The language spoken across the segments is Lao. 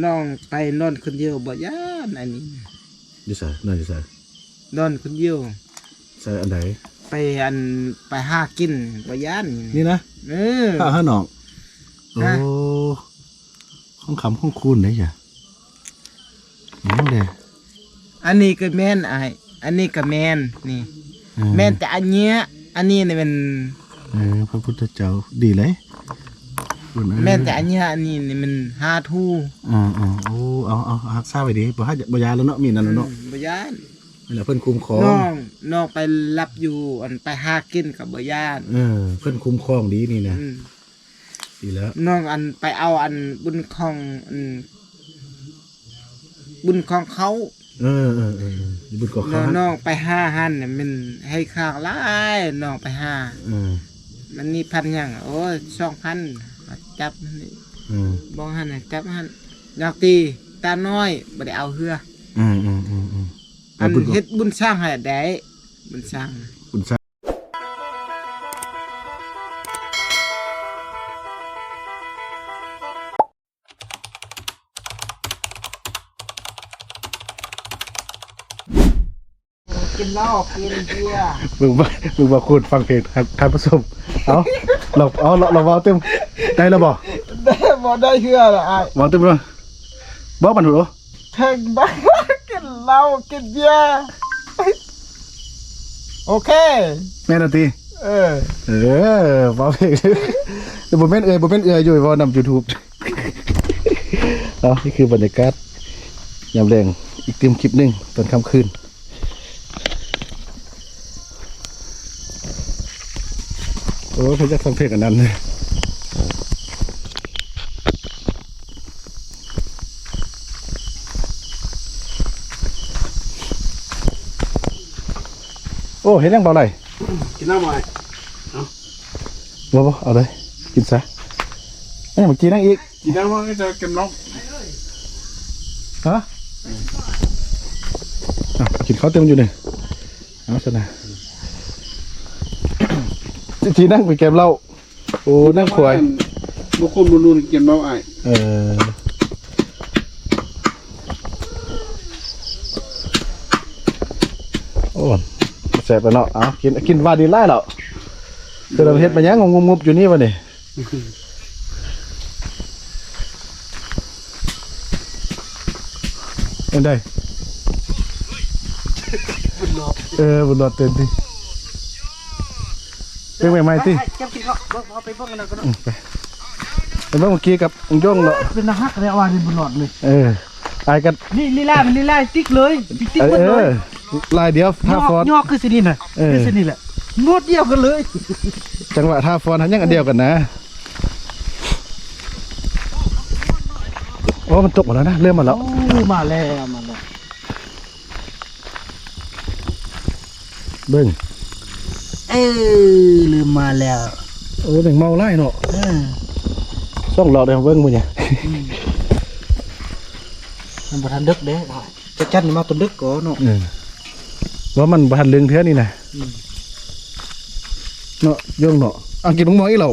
ນ້ອງໄປນອນຄົນດຽວບໍ່ຢ້ານອັນນີ້. ຢູ່ໃສ? ນອນຢູ່ໃສ? ນອນຄົນດຽວ. ໃສອັນໃດ? ໄປອັນ ໄປຫາກິນບໍ່ຢ້ານ. ນີ້ນະ? ເອີ. ຫານ້ອງ. ໂອ້ ຮະ? ຂອງຄຳຂອງຄູນເດ້. ຫຍັງເດ້? ອັນນີ້ກໍແມ່ນອ້າຍ ອັນນີ້ກໍແມ່ນ ນີ້ ເອີ ແມ່ນແຕ່ອັນເນີ້ຍ ອັນນີ້ນີ້ແມ່ນ ເອີ ພະພຸດທະເຈົ້າ ດີເລີຍ ແມ່ນແຕ່ອັນເນີ້ຍ ອັນນີ້ນີ້ແມ່ນຫ້າທູ. ເອີໆ ໂອ້ ເອົາໆ ຮັກສາໄວ້ດີ ບໍ່ ບໍ່ຢ້ານແລ້ວເນາະ ມີນັ້ນແລ້ວເນາະ ອືມ ບໍ່ຢ້ານ ນັ້ນແຫຼະ ເພິ່ນຄຸ້ມຄອງ ນ້ອງ ນ້ອງໄປຫຼັບຢູ່ ອັນ ໄປຫາກິນກໍບໍ່ຢ້ານ ເອີ ເພິ່ນຄຸ້ມຄອງດີນີ້ນະ ອືມ. ດີແລ້ວ ນ້ອງອັນໄປເອົາອັນບຸນຂອງ ອັນບຸນຂອງເຂົາ ເອີໆໆ ບຸນຂອງເຂົາ ນ້ອງໄປຫາຫັ້ນ ມັນໃຫ້ຄ່າຫຼາຍ ນ້ອງໄປຫາ ເອີ ມັນມີພັນຫຍັງ ໂອ້ຍ ສອງພັນ ຈັບຫັ້ນ ເອີ ບອກຫັ້ນ ຈັບຫັ້ນ ຢາກຕີຕານ້ອຍ ບໍ່ໄດ້ເອົາເຮືອ ເອີໆໆ ອັນເຮັດບຸນຊ້າງໃຫ້ໄດ້ ບຸນຊ້າງ ບຸນຊ້າງ. ກິນເຫຼົ້າກິນເບຍ ມຶງບໍ່ ມຶງບໍ່ຄູນຟັງເພງທ່ານ ທ່ານຜູ້ຊົມ ເອົາ ລອງ ເອົາ ລອງ ລອງເວົ້າຕື່ມ ໄດ້ແລ້ວບໍ່? ໄດ້ບໍ່? ໄດ້ເທື່ອລະອ້າຍ ເວົ້າຕື່ມເບິ່ງ ບອກມັນໂລດ. ເພງບ້າ ກິນເຫຼົ້າກິນເບຍ ໂອເຄ ແມ່ນແລ້ວຕິ? ເອີ ເອີ ເວົ້າເພງ ບໍ່ແມ່ນເອື້ອຍ ບໍ່ແມ່ນເອື້ອຍຢູ່ ເວົ້ານຳຢູທູບ ເອົາ ນີ້ຄືບັນຍາກາດຍາມແລງ ອີກຕື່ມຄລິບໜຶ່ງຕອນຄ່ຳຄືນ. ໂອ້ຍ ເພິ່ນຢາກຟັງເພງອັນນັ້ນເລີຍ ໂອ້ ເຮັດຫຍັງບໍ່ໄຫຼ? ກິນນ້ຳບໍ່ອ້າຍ? ເອົາ ບໍ່ ບໍ່ ເອົາເລີຍ ກິນຊະ ເອີ ມາກິນຫຍັງອີກ? ກິນໄດ້ບໍ່? ຈະເກັບລອກ ຮະ? ເອົາ ກິນເຂົ້າເຕັມຢູ່ນີ້ ເອົາຊັ້ນນະ ຊິ ຊິນັ່ງໄປເກັບເຫຼົ້າ ໂອ້ ນັ່ງຄວາຍ ບໍ່ຄົນບໍ່ນູນເກັບເຫຼົ້າອ້າຍ ເອີ ໂອ້ ແຊບແລ້ວເນາະ ເອົາ ກິນ ກິນວ່າດີຫຼາຍແລ້ວ ຄືເຮົາເຮັດມາຫຍັງງຸບໆຢູ່ນີ້ວະນີ້? ອັນໃດ? ບຸນຫຼອດ ເອີ ບຸນຫຼອດເຕັ້ນຕິ ເບິ່ງໃໝ່ໆຕິ ໄປ ໄປ ເກັບກິນເຂົ້າ ເບິ່ງ ເອົາໄປເບິ່ງອັນນັ້ນກ່ອນເນາະ ອືມ ໄປ ໄປເບິ່ງເມື່ອກີ້ກັບລຸງຢົງເນາະ ເປັນໜ້າຮັກແທ້ວ່ານີ້ ບຸນຫຼອດນີ້ ເອີ ອ້າຍກໍ ນີ້ລີລາ ມັນລີລາຕິກເລີຍ ຕິກເບິດເລີຍ ເອີ ລາຍດຽວ ທ່າຟ້ອນ ຍອກ ຍອກຄືຊິນີ້ນະ ເອີ ຄືຊິນີ້ແຫຼະ ໂນດດຽວກັນເລີຍ ຈັງຫວະທ່າຟ້ອນຫັ້ນຍັງອັນດຽວກັນນະ ໂອ້ ມັນຕົກມາແລ້ວນະ ເລີ່ມມາແລ້ວ ໂອ້ ມາແລ້ວ ມາແລ້ວ ເບິ່ງ ເອີ ເລີ່ມມາແລ້ວ ໂອ້ ແມງເມົາຫຼາຍເນາະ ເອີ ສອງລອບແລ້ວ ເບິ່ງມື້ນີ້ ອືມ ມັນບໍ່ທັນເດິກເດ້ ຈັກຈັນນີ້ມາຕອນດຶກກໍເນາະ ເອີ ວ່າມັນບໍ່ທັນລຶ້ງເທື່ອນີ້ນະ ອືມ ເນາະ ຢົງເນາະ ອ່ະ ກິນໝາກມ່ວງອີກແລ້ວ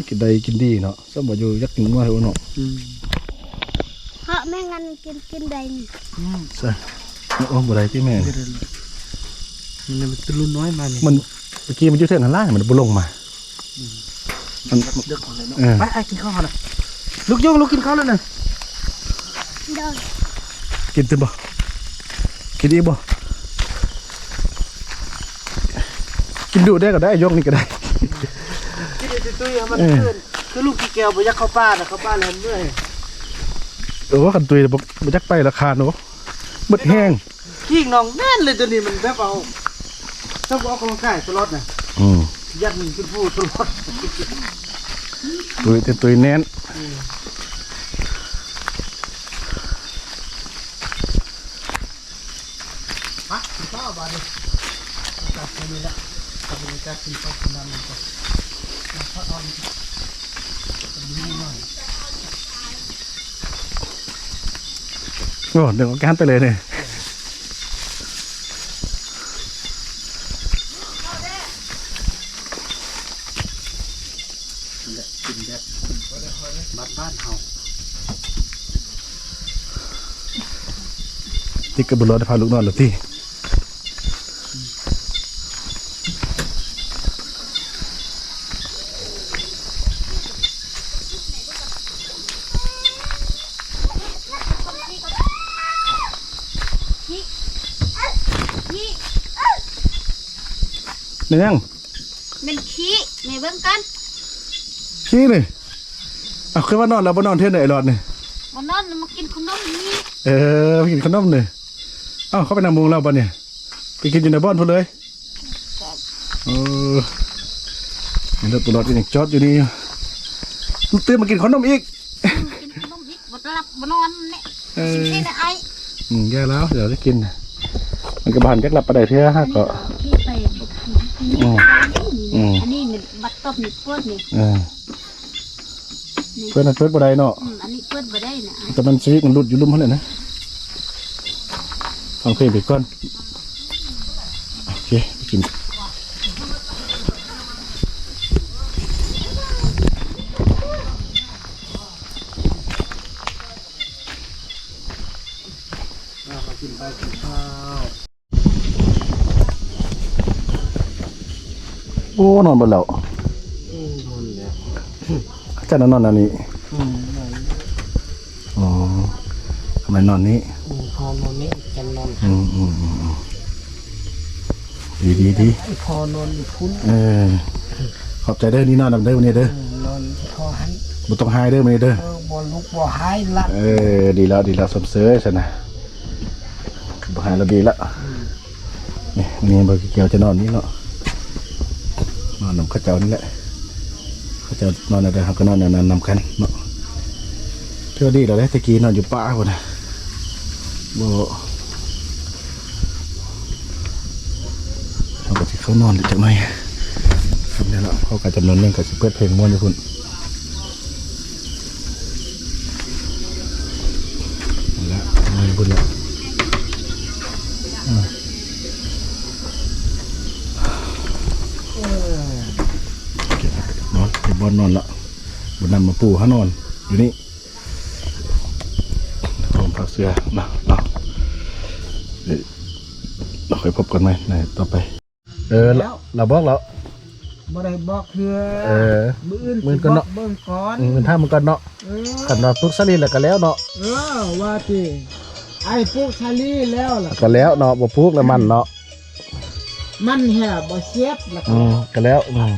ກິນໄດ້ກິນດີເນາະ ຊຳວ່າຢູ່ຢາກກິນໝາກມ່ວງເນາະ ອືມ ເພາະແມ່ງອັນກິນ ກິນໄດ້ນີ້ ອືມ ຊະ ໂອ້ ບໍ່ໄດ້ຕິແມ່ ບໍ່ໄດ້ເລີຍ ມັນເປັນລຸ້ນນ້ອຍມານີ້ ມັນ ຕະກີ້ມັນຢູ່ເທິງຫັ້ນຫຼາຍ ມັນບໍ່ລົງມາ ອືມ ມັນເດິກເນາະ ເອີ ໄປ ອ້າຍກິນເຂົ້າຫັ້ນນະ ລຸກຢອງ ລຸກກິນເຂົ້າແລ້ວນະ ໂດຍ ກິນຕື່ມບໍ່? ກິນອີກບໍ່? ກິນດຸໄດ້ກໍໄດ້ ຢອງນີ້ກໍໄດ້ ກິນໄດ້ຕຸ້ຍໆ ໃຫ້ມັນ ເອີ ຄື ຄືລູກຂີ້ແກວບໍ່ຢາກເຂົ້າປ່ານະ ເຂົ້າປ່າແລ້ວເມື່ອຍ ໂອ້ ຄັນຕຸ້ຍບໍ່ ບໍ່ຢາກໄປລະຄານ ໂອ້ ເບິດແຮງ ຂີ້ໜອງແໜ້ນເລີຍ ຕົວນີ້ມັນແບບເອົາ ຊອບອອກກຳລັງກາຍຕະຫຼອດນະ ອືມ ຢັນຂຶ້ນພູຕະຫຼອດ ຕຸ້ຍແຕ່ຕຸ້ຍແໜ້ນ ອືມ ມາ ກິນເຂົ້າບາດນີ້ ອາກາດແບບນີ້ແຫຼະ ກັບບັນຍາກາດກິນເຂົ້າກິນນ້ຳນີ້ກໍ ມາພັກຜ່ອນ ໂອ້ ດຶງອອກຈາກຫັ້ນໄປເລີຍນີ້ ແບບ ກິນແບບບ້ານໆເຮົາ ຕິກກັບບຸນຫຼອດໄດ້ພາລູກນອນແລ້ວຕິ? ແມ່ນຫຍັງ? ແມ່ນຂີ້ ແມ່ເບິ່ງກ່ອນ ຂີ້ນີ້. ເອົ້າ ຄືວ່ານອນແລ້ວບໍ່ນອນເທື່ອໃດຫຼອດນີ້? ບໍ່ນອນ ມາກິນຂະໜົມນີ້. ເອີ ມາກິນຂະໜົມນີ້. ເອົ້າ ເຂົ້າໄປນັ່ງມຸງແລ້ວບັດນີ້ ໄປກິນຢູ່ໃນບ່ອນພຸ້ນເລີຍ. ເອີ ມີລົດບໍ່ຫຼອດກໍຍັງຈອດຢູ່ນີ້ຢູ່ ຕື່ນມາກິນຂະໜົມອີກ. ອືມ ກິນຂະໜົມອີກ ບໍ່ຫຼັບບໍ່ນອນນີ້. ເອີ ຊິກິນໄດ້ອ້າຍ. ອືມ ຢ່າແລ້ວ ດຽວໄດ້ກິນ ມັນກໍບໍ່ທັນຈັກຫຼັບປານໃດເທື່ອ ຫາກໍ ອືມ ອັນນີ້ມັນບັດຕົບນີ້ເປີດນີ້. ເອີ ນີ້ ເປີດນັ້ນເປີດບໍ່ໄດ້ເນາະ. ອືມ ອັນນີ້ເປີດບໍ່ໄດ້ນະ ແຕ່ມັນສະວິດມັນຫຼຸດຢູ່ລຸ່ມຫັ້ນແຫຼະນະ. ຟັງເພງໄປກ່ອນ. ໂອເຄ ໄປກິນ. ໂອ້ ນອນເບິດແລ້ວ. ອືມ ນອນແລ້ວ. ເຂົາເຈົ້ານອນອັນນີ້. ອືມ ນອນ. ອໍ ທຳໄມນອນນີ້? ອືມ ພໍ່ນອນນີ້ ຈັນນອນ. ອືມ ອືມ ອືມ ອືມ ດີ ດີ ດີ. ພໍ່ນອນຢູ່ພຸ້ນ. ເອີ ຂອບໃຈເດີ ນີ້ນອນນຳເດີມື້ນີ້ເດີ. ອືມ ນອນພໍຫັ້ນ ບໍ່ຕ້ອງໄຫ້ເດີມື້ນີ້ເດີ. ເອີ ບໍ່ລຸກບໍ່ໄຫ້ລະ. ເອີ ດີແລ້ວ ດີແລ້ວ ຊົມເຊີຍຊັ້ນນະ. ບໍ່ໃຫ້ລະດີລະ. ອືມ ນີ້ ມື້ນີ້ບໍ່ກ່ຽວຈະນອນນີ້ເນາະ ນອນນຳເຂົາເຈົ້ານີ້ແຫຼະ. ເຂົາເຈົ້ານອນແນວໃດ ເຮົາກໍນອນແນວນັ້ນນຳກັນເນາະ. ຖືວ່າດີແລ້ວເດ້ ແຕ່ກີ້ນອນຢູ່ປ່າພຸ້ນນະ. ບໍ່ ເຮົາກໍຊິເຂົ້ານອນອີກຈັກໜ້ອຍ. ຄັນນີ້ລະ ເຮົາກໍຈຳນວນໜຶ່ງກໍຊິເປີດເພງມ່ວນຢູ່ພຸ້ນ. ນັ້ນແຫຼະ ມາຢູ່ພຸ້ນແຫຼະ. ອາ ເອີ ນອນ ເຮັດບ່ອນນອນລະ. ບຸນນຳມາປູໃຫ້ເຮົານອນຢູ່ນີ້ ໂຮມຜ້າເສື່ອນະ. ເອົາ ເອີ ເຮົາຄ່ອຍພົບກັນໃໝ່ໃນຕໍ່ໄປ. ເອີ ລະ ລະບອກແລ້ວ ບໍ່ໄດ້ບອກເທື່ອ. ເອີ ມື້ອື່ນ ມື້ອື່ນ ຊິບອກເບິ່ງກ່ອນ. ອືມ ຖາມເບິ່ງກ່ອນເນາະ. ເອີ ຄັນວ່າປູກສາລີແລ້ວກໍແລ້ວເນາະ. ເອີ ວ່າຕິ ອ້າຍປູກສາລີແລ້ວລະ ກໍແລ້ວເນາະ. ບໍ່ປູກລະມັນເນາະ ມັນແຮງບໍ່ເຈັບລະ. ອືມ ກໍແລ້ວ. ອືມ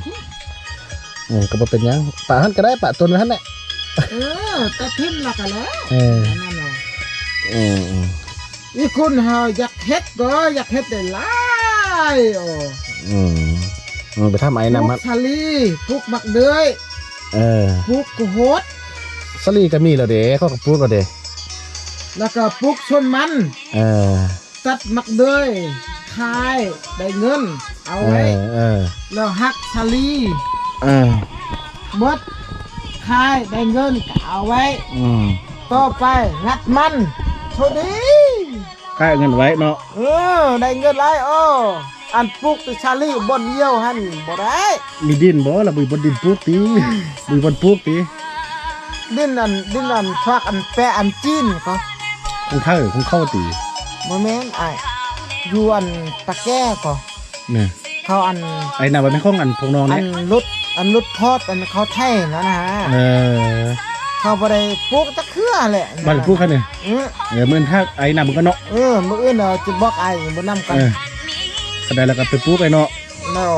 ອືມ ກໍບໍ່ເປັນຫຍັງ ປະຫັ້ນກໍໄດ້ ປະຕົນໄວ້ຫັ້ນແຫຼະ. ເອີ ຕັດຖິ້ມລະກໍແລ້ວ. ເອີ ນັ້ນເນາະ. ອືມ ອືມ ອີກຄົນເຮົາຢາກເຮັດກໍຢາກເຮັດໄດ້ຫຼາຍ. ໂອ້ ອືມ ອືມ ໄປຖາມອ້າຍນຳ ປູກສາລີ ປູກໝາກເດືອຍ. ເອີ ປູກກະຫົດ. ສາລີກໍມີແລ້ວເດ້ ເຂົາກໍປູກແລ້ວເດ້. ແລ້ວກໍປູກສວນມັນ. ເອີ ຕັດໝາກເດືອຍຂາຍໄດ້ເງິນເອົາໄວ້. ເອີ ເອີ ແລ້ວຫັກສາລີ. ເອີ ເບິດ ຂາຍໄດ້ເງິນກໍເອົາໄວ້. ອືມ ຕໍ່ໄປຮັດມັນ ໂຊດີ ຂາຍເງິນໄວ້ເນາະ. ເອີ ໄດ້ເງິນຫຼາຍ. ໂອ້ ອັນປູກແຕ່ສາລີບ່ອນດຽວຫັ້ນບໍ່ໄດ້. ມີດິນບໍ່ລະ? ບໍ່ມີບ່ອນດິນປູກຕິ ບໍ່ມີບ່ອນປູກຕິ? ດິນອັນ ດິນອັນ ພວກອັນແປະອັນຈີນກໍ ຂອງໄທ ຂອງເຂົາຕິ? ບໍ່ແມ່ນອ້າຍ ຢູ່ອັນຕາແກ່ກໍ ແມ່ນ ເຂົາອັນ ໄອ້ນາ ບໍ່ແມ່ນຂອງອັນພວກນ້ອງນີ້ ອັນຫຼຸດ ອັນຫຼຸດທອດ ອັນເຂົາໄຖນັ້ນນະ. ເອີ ເຂົາບໍ່ໄດ້ປູກຈັກເທື່ອແຫຼະ. ບໍ່ໄດ້ປູກຄັນນີ້. ເອີ ເອີ ມື້ອື່ນຖ້າໄອ້ນາເບິ່ງກ່ອນເນາະ. ເອີ ມື້ອື່ນເຮົາຈະບອກອ້າຍບຸນນຳກັນ. ເອີ ຄັນໄດ້ແລ້ວກໍໄປປູກໄອ້ເນາະ. ແລ້ວ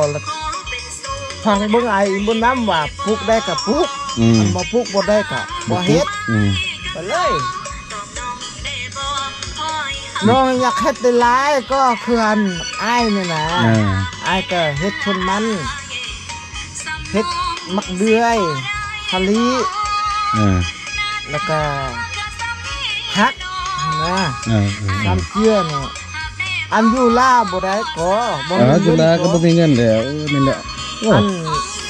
ຟັງເບິ່ງອ້າຍບຸນນຳວ່າປູກໄດ້ກໍປູກ ອືມ ຄັນບໍ່ປູກບໍ່ໄດ້ກໍບໍ່ເຮັດ. ອືມ ໄປເລີຍ. ນ້ອງຢາກເຮັດໄດ້ຫຼາຍກໍຄືອັນອ້າຍນີ້ນະ. ເອີ ອ້າຍກໍເຮັດສວນມັນ ເຮັດໝາກເດືອຍ ສາລີ ເອີ ແລ້ວກໍຜັກນະ. ເອີ ເອີ ເອີ ສາມເຈືອນ ອັນຢູ່ລາວບໍ່ໄດ້ກໍບໍ່ມີເງິນ ຢູ່ລາວກໍບໍ່ມີເງິນແລ້ວ. ເອີ ນັ້ນແຫຼະ. ໂອ້ ອັນ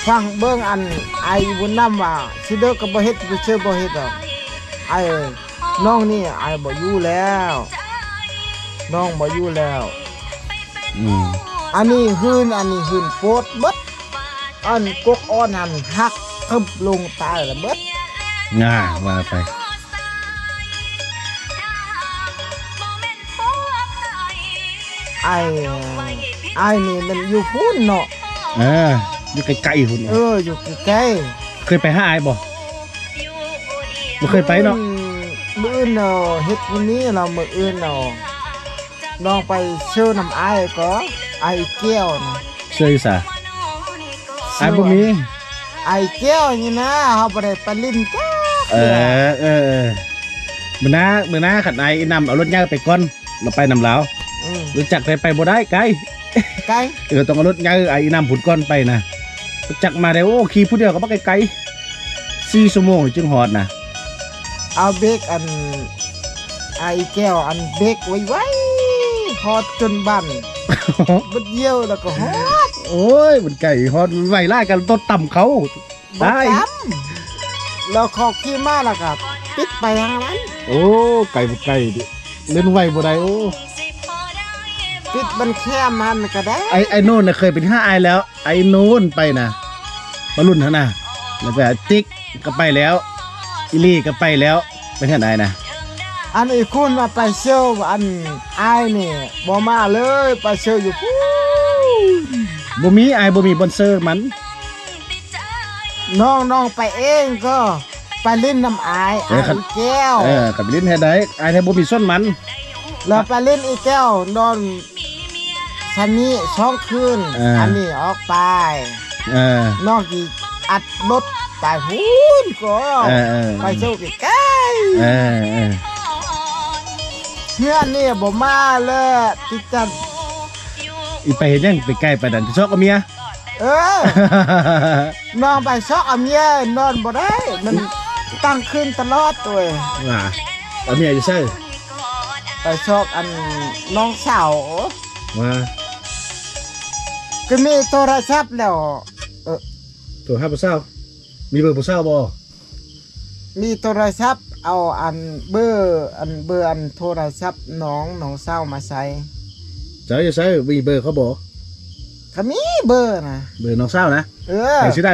ຟັງເບິ່ງອັນອ້າຍບຸນນຳວ່າ ຊິເດີກໍບໍ່ເຮັດ ບໍ່ເຊີບໍ່ເຮັດດອກ. ອ້າຍ ນ້ອງນີ້ອ້າຍບໍ່ຢູ່ແລ້ວ ນ້ອງບໍ່ຢູ່ແລ້ວ. ອືມ ອັນນີ້ຮືນ ອັນນີ້ຮືນໂປດເບິດ. ອັນກົກອ່ອນຫັ້ນຫັກຕຶບລົງຕາຍລະເບິດ. ງາ ວ່າໄປ. ອ້າຍ ອ້າຍນີ້ມັນຢູ່ພຸ້ນເນາະ. ເອີ ຢູ່ໄກໆພຸ້ນ. ເອີ ຢູ່ໄກໆ. ເຄີຍໄປຫາອ້າຍບໍ່? ບໍ່ເຄີຍໄປເນາະ. ມື້ອື່ນ ມື້ອື່ນເນາະ ເຮັດມື້ນີ້ລະ ມື້ອື່ນເນາະ ນ້ອງໄປເຊີນຳອ້າຍກໍ ອ້າຍອີແກ້ວນະ. ເຊີຢູ່ໃສ? ອ້າຍບໍ່ມີ. ອ້າຍແກ້ວນີ້ນະ ເຮົາບໍ່ໄດ້ໄປຫຼິ້ນຈັກເທື່ອ. ເອີ ເອີ ເອີ ມື້ໜ້າ ມື້ໜ້າຄັນອ້າຍອີນຳເອົາລົດໃຫຍ່ໄປກ່ອນ ລະໄປນຳລາວ. ອືມ ລົດຈັກໄດ້ໄປບໍ່ໄດ້ ໄກ ໄກ. ເອີ ຕ້ອງເອົາລົດໃຫຍ່ອ້າຍອີນຳພຸ້ນກ່ອນໄປນະ. ລົດຈັກມາໄດ້ ໂອ້ ຂີ່ຜູ້ດຽວກໍບໍ່ໄກໆ ສີ່ຊົ່ວໂມງຈຶ່ງຮອດນະ. ເອົາເບຣກອັນ ອ້າຍແກ້ວ ອັນເບຣກໄວໆ ຮອດຈົນບ້ານ ບຶດຢຽວແລ້ວກໍຮອດ. ໂອ້ຍ ມັນໄກ ຮອດໄວຫຼາຍກໍຕົດຕຳເຂົາ. ບໍ່ຕຳ ແລ້ວເຂົາຂີ່ມາແລ້ວກໍປິດໄປທາງນັ້ນ. ໂອ້ ໄກບໍ່ໄກເດ ເລ່ນໄວບໍ່ໄດ້. ໂອ້ ປິດບັນແຄມຫັ້ນກໍໄດ້. ໄອ້ ໄອ້ໂນນນະເຄີຍໄປຫາອ້າຍແລ້ວ ໄອ້ໂນນໄປນະ ມາລຸ້ນຫັ້ນນະ ແລ້ວກໍຕິກກໍໄປແລ້ວ ອີ່ຫຼີກໍໄປແລ້ວ ໄປເຮືອນອ້າຍນະ. ອັນອີ່ຄູນວ່າໄປເຊີ ອັນອ້າຍນີ້ບໍ່ມາເລີຍ ໄປເຊີຢູ່ພຸ້ນ. ບໍ່ມີ ອ້າຍບໍ່ມີບ່ອນເຊີມັນ. ນ້ອງ ນ້ອງໄປເອງກໍໄປຫຼິ້ນນຳອ້າຍ ເອີ ອ້າຍອີແກ້ວ. ເອີ ກໍໄປຫຼິ້ນໃຫ້ໄດ້ ອ້າຍແທ້ບໍ່ມີສ່ວນມັນ. ແລ້ວໄປຫຼິ້ນອີແກ້ວ ນອນຊັ້ນນີ້ສອງຄືນ. ເອີ ອັນນີ້ອອກໄປ. ເອີ ນ້ອງຊິອັດລົດໄປພຸ້ນກໍ ເອີ ເອີ ໄປໂຊກໄກໆ. ເອີ ເອີ ເຮືອນນີ້ບໍ່ມາເລີຍ ຕິດຈັນ. ອີໄປເຮັດຫຍັງໄປໄກປານນັ້ນ ໄປຊອກເອົາເມຍ? ເອີ ນ້ອງໄປຊອກເອົາເມຍ ນອນບໍ່ໄດ້ ມັນຕັ້ງຄືນຕະຫຼອດໂຕຍ. ວ່າ ເອົາເມຍຢູ່ໃສ? ໄປຊອກອັນນ້ອງສາວ. ວ່າ ກໍມີໂທລະສັບແລ້ວ. ເອີ ໂທຫາຜູ້ສາວ ມີເບີຜູ້ສາວບໍ່? ມີໂທລະສັບ ເອົາອັນເບີ ອັນເບີອັນໂທລະສັບນ້ອງ ນ້ອງສາວມາໃສ່. ເຈົ້າຢູ່ໃສ? ມີເບີເຂົາບໍ່? ກໍມີເບີນະ ເບີນ້ອງສາວນະ. ເອີ ໃຜຊິໄດ້?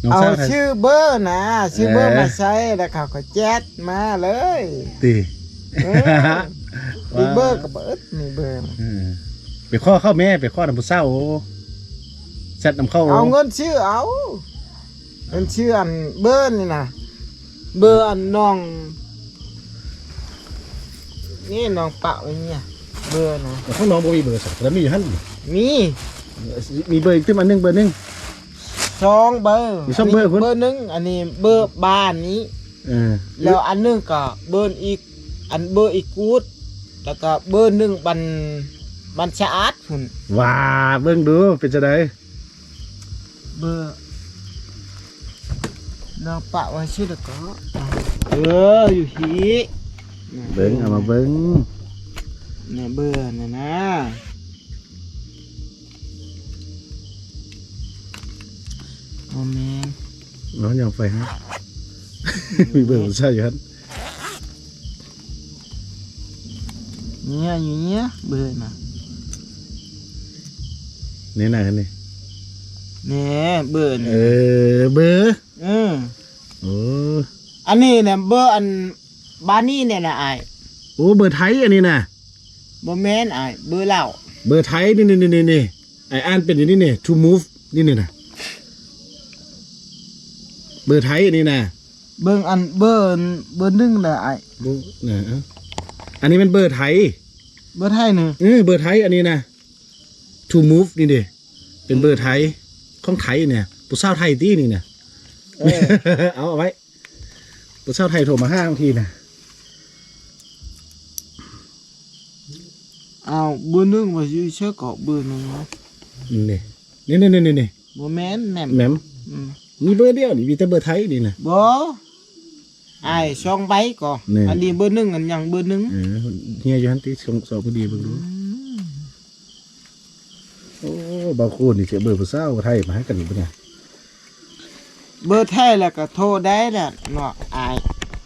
ນ້ອງສາວ ເອົາຊື່ເບີນະ ຊື່ເບີ ເອີ ມາໃສ່ ແລ້ວເຂົາກໍແຈັດມາເລີຍ ຕິ. ເອີ ມີເບີກໍບໍ່ອຶດ ມີເບີນະ. ເອີ ໄປຂໍເຂົາແມ້ ໄປຂໍນຳຜູ້ສາວ ແຊັດນຳເຂົາ ເອົາເງິນຊື້ເອົາ. ເພິ່ນຊື່ອັນເບີນີ້ນະ ເບີອັນນ້ອງ ນີ້ນ້ອງປະໄວ້ນີ້ ເບີນະ. ແລ້ວຂອງນ້ອງບໍ່ມີເບີຊະ? ແລ້ວມີຢູ່ຫັ້ນ ມີ ມີເບີອີກຕື່ມອັນໜຶ່ງ ເບີໜຶ່ງ ສອງເບີ ມີສອງເບີພຸ້ນ ເບີໜຶ່ງ ອັນນີ້ເບີບ້ານນີ້. ເອີ ແລ້ວອັນໜຶ່ງກໍເບີອີກ ອັນເບີອີກກູດ ແລ້ວກໍເບີໜຶ່ງບ້ານ ບ້ານສະອາດພຸ້ນ. ວ່າ ເບິ່ງດູເປັນຈັ່ງໃດ? ເບີ ນ້ອງປະໄວ້ຊື່ແລ້ວກໍ ເອີ ຢູ່ພີ້ ເບິ່ງ ເອົາມາເບິ່ງ ນີ້ເບີນີ້ນະ ບໍ່ແມ່ນ ເອົາຫຍັງໄປຫັ້ນ ມີເບີຜູ້ຊາຍຢູ່ຫັ້ນ. ເນຍ ຢູ່ເນຍ ເບີນະ ນີ້ນະ ອັນນີ້ ແນ່ ເບີນະ ເອີ ເບີ ເອີ ໂອ້ ອັນນີ້ນະ ເບີອັນ ບ້ານນີ້ແນ່ນະອ້າຍ. ໂອ້ ເບີໄທອັນນີ້ນະ. ບໍ່ແມ່ນອ້າຍ ເບີລາວ ເບີໄທ ນີ້ໆໆ ອ້າຍອ່ານເປັນຢູ່ນີ້ນີ້ to move ນີ້ນີ້ນະ ເບີໄທອັນນີ້ນະ. ເບິ່ງອັນເບີ ເບີໜຶ່ງນະອ້າຍ ເບິ່ງນະ ອັນນີ້ແມ່ນເບີໄທ ເບີໄທນະ ເອີ ເບີໄທອັນນີ້ນະ to move ນີ້ເດ້ ເປັນເບີໄທ ຂອງໄທນີ້ ຜູ້ສາວໄທຕິນີ້ນະ. ເອີ ເອົາ ເອົາໄວ້ ຜູ້ສາວໄທໂທມາຫາບາງທີນະ. ອ້າວ ເບີໜຶ່ງວ່າຢູ່ໃສເກາະ ເບີໜຶ່ງນະ ນີ້ ນີ້ໆໆໆ ບໍ່ແມ່ນ ແໝ້ມ ແໝ້ມ ອືມ ມີເບີດຽວນີ້ ມີແຕ່ເບີໄທນີ້ນະ. ບໍ່ ອ້າຍ ສອງໃບກໍ ນີ້ ອັນນີ້ເບີໜຶ່ງ ອັນຫຍັງເບີໜຶ່ງ ເອີ ເຮຍຢູ່ຫັ້ນຕິ ສອງ ສອງພໍດີເບິ່ງດູ. ອືມ ໂອ້ ບາງຄົນນີ້ຊິເອົາເບີຜູ້ສາວໄທມາໃຫ້ກັນບໍ່ນີ້ ເບີໄທແລ້ວກໍໂທໄດ້ແຫຼະເນາະອ້າຍ.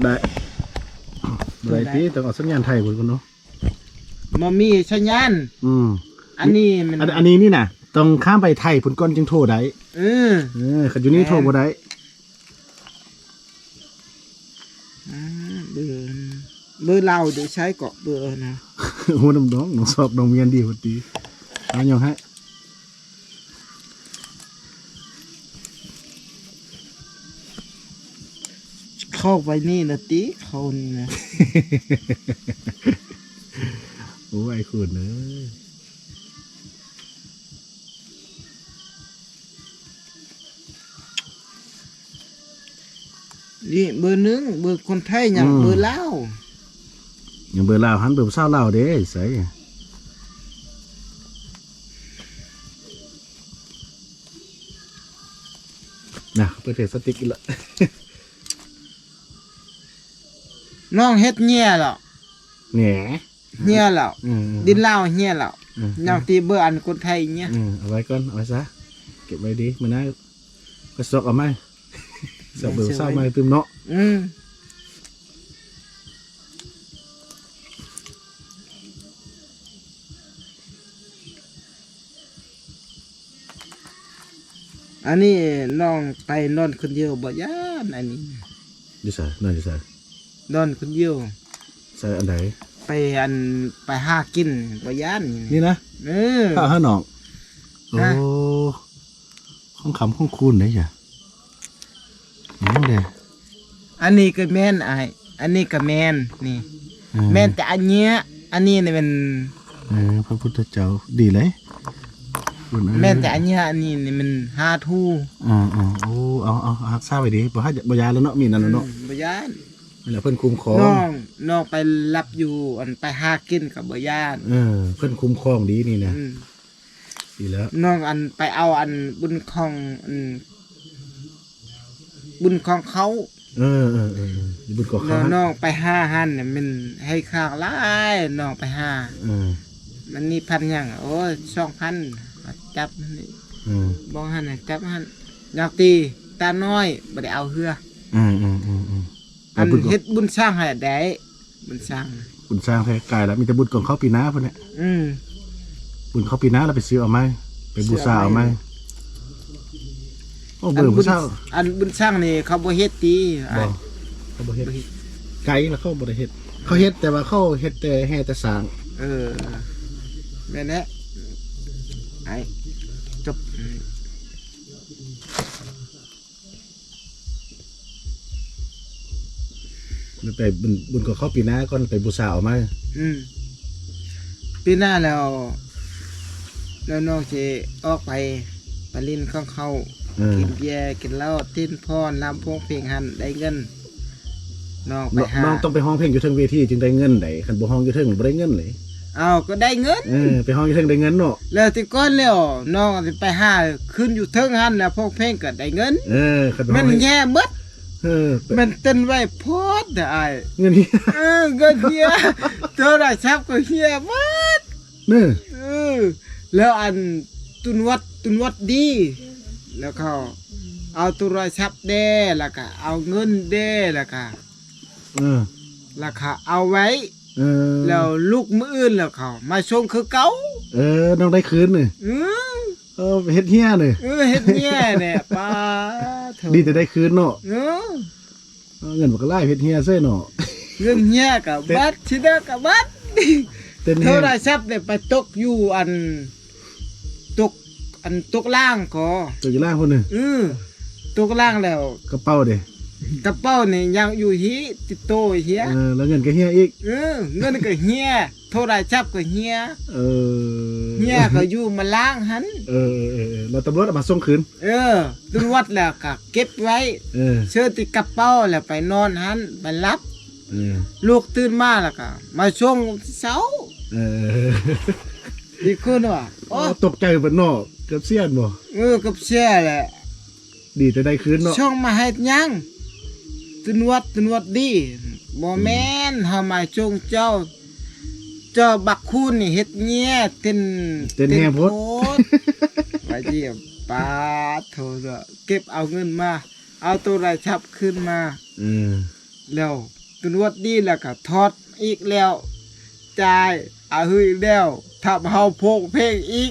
ໄດ້ ບໍ່ໄດ້ຕິ ຕ້ອງເອົາສັນຍານໄທພຸ້ນກ່ອນເນາະ ບໍ່ມີສັນຍານ. ອືມ ອັນນີ້ມັນ ອັນ ອັນນີ້ນີ້ນະ ຕ້ອງຂ້າມໄປໄທພຸ້ນກ່ອນຈຶ່ງໂທໄດ້. ເອີ ເອີ ຄັນຢູ່ນີ້ໂທບໍ່ໄດ້. ອືມ ເບີ ເບີລາວຢູ່ໃສເກາະ ເບີນະ ໂອ້ ນ້ອງ ນ້ອງຊອບນ້ອງມຽນດີພຸ້ນຕິ ເອົາຫຍັງໃຫ້ ເຂົ້າໄປນີ້ລະຕິ ເຂົ້ານີ້ນະ ໂອ້ຍ ອ້າຍຄູນເອີຍ. ນີ້ເບີໜຶ່ງ ເບີຄົນໄທຫຍັງ ອືມ ເບີລາວ ຍັງເບີລາວຫັ້ນ ເບີຜູ້ສາວລາວເດ້ ໃສ ນະ ເປີດເພງສະຕິກອີກລະ ນ້ອງເຮັດເຫຍລະ ແໜ ເຫຍແລ້ວ ອືມໆ ດິນລາວເຫຍແລ້ວ ອືມ ຍັງຕີເບີອັນຄົນໄທເຫຍ ອືມ ເອົາໄວ້ກ່ອນ ເອົາໄວ້ຊະ ເກັບໄວ້ດີ ມື້ໜ້າກໍຊອກເອົາໃໝ່ ຊອກເບີສາວໃໝ່ຕື່ມເນາະ ອືມ ອັນນີ້ນ້ອງໄປນອນຄົນດຽວບໍ່ຢ້ານ ອັນນີ້ ຢູ່ໃສ? ນອນຢູ່ໃສ? ນອນຄົນດຽວ ໃສອັນໃດ? ໄປອັນ ໄປຫາກິນບໍ່ຢ້ານນີ້ ນີ້ນະ? ເອີ ພາຫານ້ອງ ໂອ້ ຮະ ຂອງຄຳຂອງຄູນເດ້ ໂອ້ເດ້ ອັນນີ້ກໍແມ່ນອ້າຍ ອັນນີ້ກໍແມ່ນ ນີ້ ເອີ ແມ່ນແຕ່ອັນເນີ້ຍ ອັນນີ້ນີ້ແມ່ນ ເອີ ພະພຸດທະເຈົ້າ ດີເລີຍ ແມ່ນແຕ່ອັນເນີ້ຍ ອັນນີ້ນີ້ມັນຫາດຫູ ເອີໆ ໂອ້ ເອົາ ເອົາ ຮັກສາໄວ້ດີ ບໍ່ ບໍ່ຢ້ານແລ້ວເນາະ ມີນັ້ນແລ້ວເນາະ ອືມ ບໍ່ຢ້ານ ນັ້ນແຫຼະ ເພິ່ນຄຸ້ມຄອງ ນ້ອງ ນ້ອງໄປລັບຢູ່ ອັນ ໄປຫາກິນກໍບໍ່ຢ້ານ ເອີ ເພິ່ນຄຸ້ມຄອງດີນີ້ນະ ອືມ ດີແລ້ວ ນ້ອງອັນໄປເອົາອັນບຸນຂອງ ອັນບຸນຂອງເຂົາ ເອີໆໆ ບຸນຂອງເຂົາ ນ້ອງໄປຫາຫັ້ນແມ່ນໃຫ້ຄ່າຫຼາຍ ນ້ອງໄປຫາ ເອີ ມັນມີພັນຫຍັງ ໂອ້ຍ ສອງພັນ ຈັບມັນນີ້ ເອີ ບອກຫັ້ນ ຈັບຫັ້ນ ຍາກຕີຕານ້ອຍ ບໍ່ໄດ້ເອົາເຮືອ ເອີໆໆ ອັນເຮັດບຸນຊ້າງໃຫ້ໄດ້ ບຸນຊ້າງ ບຸນຊ້າງແທ້ກາຍລະ ມີແຕ່ບຸນຂອງເຂົາປີໜ້າພຸ້ນແຫຼະ ອືມ ບຸນເຂົາປີໜ້າລະໄປຊື້ເອົາໃໝ່ ໄປບູຊາເອົາໃໝ່ ໂອ້ ເບິ່ງຜູ້ສາວ ອັນບຸນຊ້າງນີ້ເຂົາບໍ່ເຮັດຕິ ບໍ່ ເຂົາບໍ່ເຮັດ ໄກລະເຂົາບໍ່ໄດ້ເຮັດ ເຂົາເຮັດແຕ່ວ່າເຂົາເຮັດແຕ່ແຫ່ແຕ່ຊ້າງ ເອີ ແມ່ນແຫຼະ ໄອ້ ຈົບ ໄປບຸນ ບຸນຂອງເຂົາປີໜ້າກ່ອນ ໄປບູຊາເອົາໃໝ່ ອືມ ປີໜ້າແລ້ວ ແລ້ວນ້ອງຊິອອກໄປ ໄປຫຼິ້ນຂອງເຂົາ ເອີ ກິນເບຍ ກິນເຫຼົ້າ ຫຼິ້ນຟ້ອນ ລຳໂພງເພງຫັ້ນ ໄດ້ເງິນ ນ້ອງໄປຫາ ນ້ອງຕ້ອງໄປຮ້ອງເພງຢູ່ເທິງເວທີຈຶ່ງໄດ້ເງິນໃດ ຄັນບໍ່ຮ້ອງຢູ່ເທິງບໍ່ໄດ້ເງິນເລີຍ ອ້າວ ກໍໄດ້ເງິນ ເອີ ໄປຮ້ອງຢູ່ເທິງໄດ້ເງິນເນາະ ແລ້ວແຕ່ກ່ອນແລ້ວ ນ້ອງຊິໄປຫາຂຶ້ນຢູ່ເທິງຫັ້ນ ແລ້ວຮ້ອງເພງກໍໄດ້ເງິນ ເອີ ຄັນຮ້ອງ ມັນແຍ່ໝົດ ເອີ ມັນເຕັ້ນໄວໂພດເດີອ້າຍ ເງິນເຮຍ ເອີ ເງິນເຮຍ ໂທລະສັບກໍເຮຍໝົດ ເອີ ແລ້ວອັນຕຸນວັດ ຕຸນວັດດີ ແລ້ວເຂົາເອົາໂທລະສັບແດ່ ແລ້ວກະເອົາເງິນແດ່ ແລ້ວກະ ເອີ ແລ້ວກະເອົາໄວ້ ເອີ ແລ້ວລຸກມື້ອື່ນແລ້ວເຂົາມາສົ່ງຄືເກົ່າ ເອີ ນ້ອງໄດ້ຄືນນີ້ ເອີ ເອີ ເຮັດເຮຍນີ້ ເອີ ເຮັດເຮຍນີ້ ປາໂທ ດີແຕ່ໄດ້ຄືນເນາະ ເອີ ເອີ ເງິນບັກຫຼາຍເຮັດເຮຍເສີຍເນາະ ເງິນເຮຍກະບັດ ຊິໄດ້ກະບັດ ໂທລະສັບນີ້ໄປຕົກຢູ່ອັນ ຕົກ ອັນຕົກລ່າງກໍ ຕົກຢູ່ລ່າງພຸ້ນນີ້ ເອີ ຕົກລ່າງແລ້ວ ກະເປົາເດ ກະເປົານີ້ຍັງຢູ່ຮີ ຕິດໂຕເຮຍ ເອີ ແລ້ວເງິນກະເຮຍອີກ ເອີ ເງິນກະເຮຍ ໂທລະສັບກະເຮຍ ເອີ ເຮຍກະຢູ່ມາລ້າງຫັ້ນ ເອີໆໆ ແລ້ວຕຳຫຼວດເອົາມາສົ່ງຄືນ ເອີ ຕຳຫຼວດແລ້ວກະເກັບໄວ້ ເອີ ເຊີຕິກະເປົາແລ້ວໄປນອນຫັ້ນ ໄປຫຼັບ ເອີ ລຸກຕື່ນມາແລ້ວກະມາສົ່ງເຊົ້າ ເອີ ອີກຄົນວ່າ ໂອ້ ໂອ້ ຕົກໃຈເບິດເນາະ ເກືອບເສຍແມ່ນບໍ່ ເອີ ເກືອບເສຍແຫຼະ ດີແຕ່ໄດ້ຄືນເນາະ ສົ່ງມາເຮັດຫຍັງ ຕຳຫຼວດ ຕຳຫຼວດດີ ບໍ່ແມ່ນ ເຮົາມາສົ່ງເຈົ້າ ເຈົ້າບັກຄູນນີ້ເຮັດເຫຍື້ອເຕັ້ນ ເຕັ້ນແຮງໂພດ ເຕັ້ນໂພດ ວ່າຊິປາດໂທ ເກັບເອົາເງິນມາ ເອົາໂທລະສັບຄືນມາ ເອີ ແລ້ວຕຳຫຼວດດີແລ້ວກໍຖອດອີກແລ້ວ ຈ່າຍ ເອົາຄືນອີກແລ້ວ ທຳເຮົາໂພກເພກອີກ